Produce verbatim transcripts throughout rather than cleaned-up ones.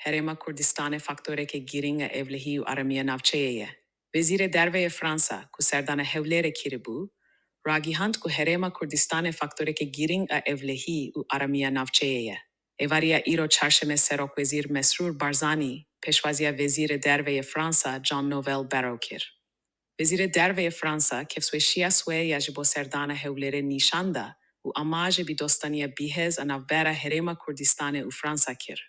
Herêma Kurdistanê faktoreke girîng a ewlehî û aramiya navçeyê ye. Wezîrê Derve yê Fransa, ku serdana Hewlêrê kiribû, ragihand ku Herêma Kurdistanê faktoreke girîng a ewlehî û aramiya navçeyê ye. Êvariya îro çarşemê Serokwezîr Mesrûr Barzanî pêşwaziya Wezîrê Derve yê Fransa Jean-Noël Barrot kir. Wezîrê Derve yê Fransa kêfsweşiya swê ya ji bo serdana Hewlêrê nîşan da û amajê bi dostaniya bihêz a navbera Herêma Kurdistanê û Fransa kir.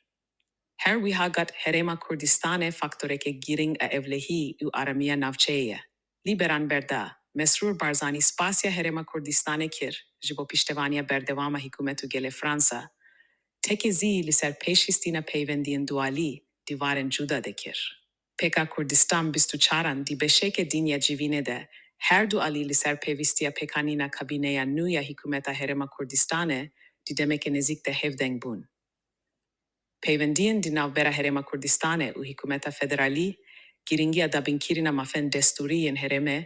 Her wiha got Herêma Kurdistanê faktoreke girîng a ewlehî û aramiya navçeyê ye. Li beramber de, Mesrûr Barzanî spasiya Herêma Kurdistanê kir ji bo piştevaniya berdewam a hikûmet û gelê Fransa, tekê zî li ser pêşxistina peywendiyên dualî di warên cuda de kir. Pêka Kurdistan bîst û çaran di beşeke din ya civînê de her du alî li ser pêwîstiya pêkanîna kabîneya nû ya hikûmeta Herêma Kurdistanê di demeke nêzîk de hevdeng bûn. Peywendiyên di navbera Herêma Kurdistanê û hikûmeta federalî, girîngiya dabînkirina mafên destûrî yên herêmê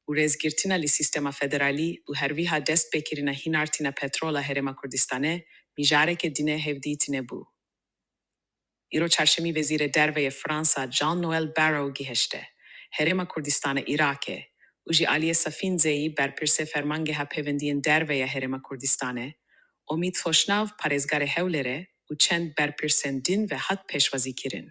û rêzgirtina li sîstema federalî û herwiha destpêkirina hînartina petrola Herêma Kurdistanê mijareke dinê hevdîtinê bû. Îro çarşemî Wezîrê Derve yê Fransa Jean-Noël Barrot gihişte Herêma Kurdistanê Iraqê û ji aliyê Sefîn Zeyî berpirsê Fermangeha Pêwendiyên Derve ya Herêma Kurdistanê, Omîd Foşnav parêzgarê Hewlêrê û çend berpirsên din ve hat pêşwazîkirin.